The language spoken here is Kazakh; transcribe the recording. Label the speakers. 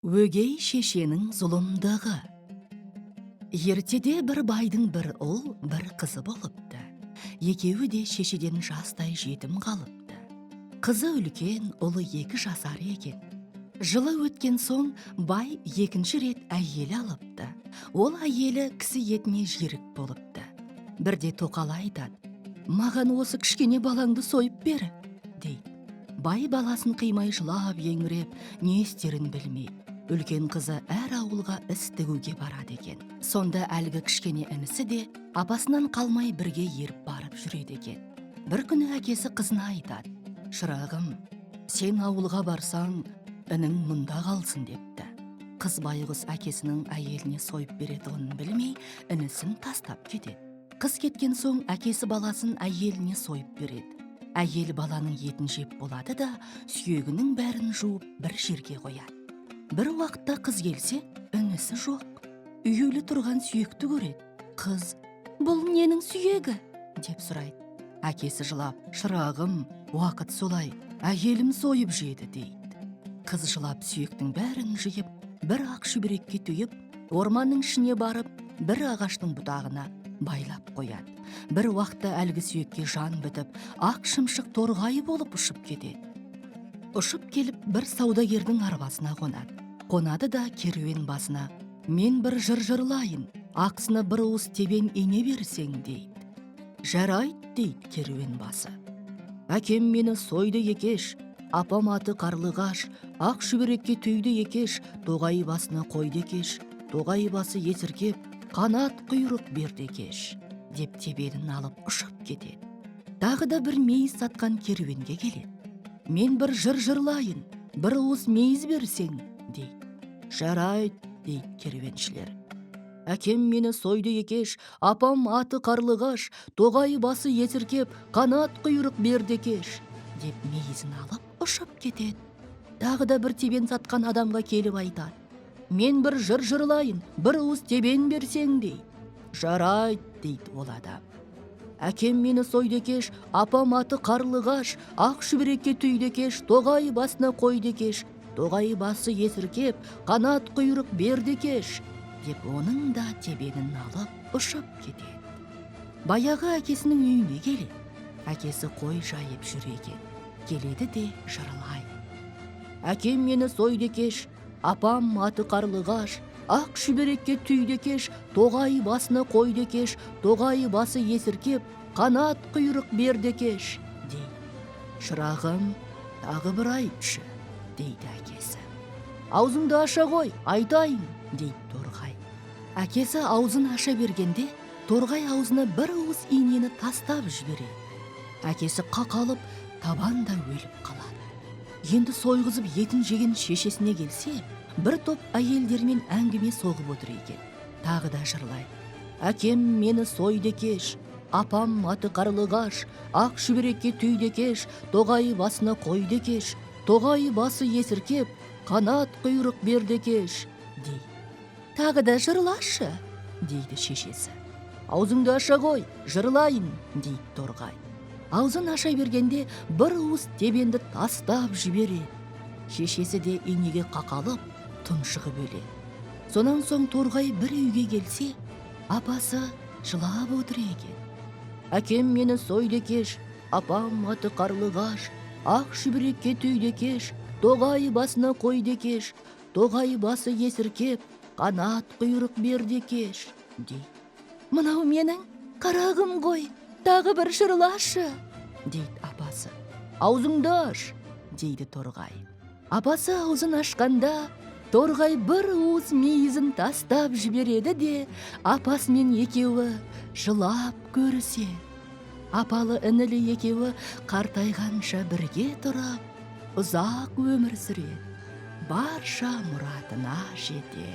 Speaker 1: Өгей шешенің зұлымдығы. Ертеде бір байдың бір ұл, бір қызы болыпты. Екеуі де шешеден жастай жетім қалыпты. Қызы үлкен, ұлы 2 жасар екен. Жылы өткен соң бай екінші рет әйел алыпты. Ол әйелі кісі етіне жерік болыпты. Бірде тоқалы айтады: «Маған осы кішкене балаңды сойып бер», – дейді. Бай баласын қимай жылап еңіреп, не істерін білмей. Үлкен қызы әр ауылға іс тігуге барады екен. Сонда әлгі кішкене інісі де апасынан қалмай бірге еріп барып жүреді екен. Бір күні әкесі қызына айтады: «Шырағым, сен ауылға барсаң, інің мұнда қалсын», – депті. Қыз байғұс әкесінің әйеліне сойып беретұғынын білмей, інісін тастап кетеді. Қыз кеткен соң әкесі баласын әйеліне сойып береді. Әйел баланың етін жеп болады да, сүйегінің бәрін жуып, бір жерге қояды. Бір уақытта қыз келсе, інісі жоқ. Үюлі тұрған сүйекті көреді. Қыз: «Бұл ненің сүйегі?» – деп сұрайды. Әкесі жылап: «Шырағым, уақыт солай, әйелім сойып жеді», – дейді. Қыз жылап сүйектің бәрін жиып, бір ақ шүберекке түйіп, орманның ішіне барып, бір ағаштың бұтағына байлап қояды. Бір уақытта әлгі сүйекке жан бітіп, ақ шымшық торғай болып ұшып кетеді. Ұшып келіп, бір саудагердің арбасына қонады. Қонады да, керуен басына: «Мен бір жыр жырлайын, ақысына бір уыс тебен ине берсең», – дейді. «Жарайды», – дейді керуен басы. «Әкем мені сойды екеш, апам аты Қарлығаш, ақ шүберекке түйді екеш, тоғай басына қойды екеш, тоғай басы есіркеп, қанат құйрық берді екеш», – деп тебенін алып ұшып кетеді. Тағы да бір мейіз сатқан керуенге келеді. «Мен бір жыр жырлайын, бір уыс мейіз берсең», – дейді. «Жарайды», – дейді керуеншілер. «Әкем мені сойды екеш, апам аты Қарлығаш, тоғай басы есіркеп, қанат құйрық берді екеш», – деп мейізін алып ұшып кетеді. Тағы да бір тебен сатқан адамға келіп айтады: «Мен бір жыр жырлайын, бір уыс тебен берсең», – дейді. «Жарайды», – дейді ол адам. «Әкем мені сойды екеш, апам аты Қарлығаш, ақ шүберекке түйді екеш, тоғай басына қойды екеш, тоғай басы есіркеп, қанат құйрық берді екеш», – деп оның да тебенін алып ұшып кетеді. Баяғы әкесінің үйіне келеді. Әкесі қой жайып жүр екен. Келеді де жырлайды: «Әкем мені сойды екеш, апам аты Қарлығаш, ақ шүберекке түйді екеш, тоғай басына қойды екеш, тоғай басы есіркеп, қанат құйрық берді екеш», – дейді. «Шырағым, тағы бір айтшы», – дейді әкесі. «Аузыңды аша ғой, айтайын», – дейді торғай. Әкесі аузын аша бергенде, торғай аузына бір уыс инені тастап жібереді. Әкесі қақалып, табанда өліп қалады. Енді сойғызып етін жеген шешесіне келсе, бір топ әйелдермен әңгіме соғып отыр екен. Тағы да жырлайды: «Әкем мені сойды екеш, апам аты Қарлығаш, ақ шүберекке түйді екеш, тоғай басына қойды екеш, тоғай басы есіркеп, қанат құйрық берді екеш», – дейді. «Тағы да жырлашы», – дейді шешесі. «Аузыңды аша ғой, жырлайын», – дейді торғай. Аузын аша бергенде, бір уыс тебенді тастап жібереді. Шешесі де инеге қақалып, тұншығып өледі. Сонан соң торғай бір үйге келсе, апасы жылап отыр екен. «Әкем мені сойды екеш, апам аты Қарлығаш, ақ шүберекке түйді екеш, тоғай басына қойды екеш, тоғай басы есіркеп, қанат құйрық берді екеш», – дейді. «Мынау менің қарағым ғой, тағы бір жырлашы», – дейді апасы. «Аузыңды аш», – дейді торғай. Апасы аузын ашқанда, торғай бір уыс мейізін тастап жібереді де, апасымен екеуі жылап көріседі. Апалы інілі екеуі қартайғанша бірге тұрып, ұзақ өмір сүреді, барша мұратына жетеді.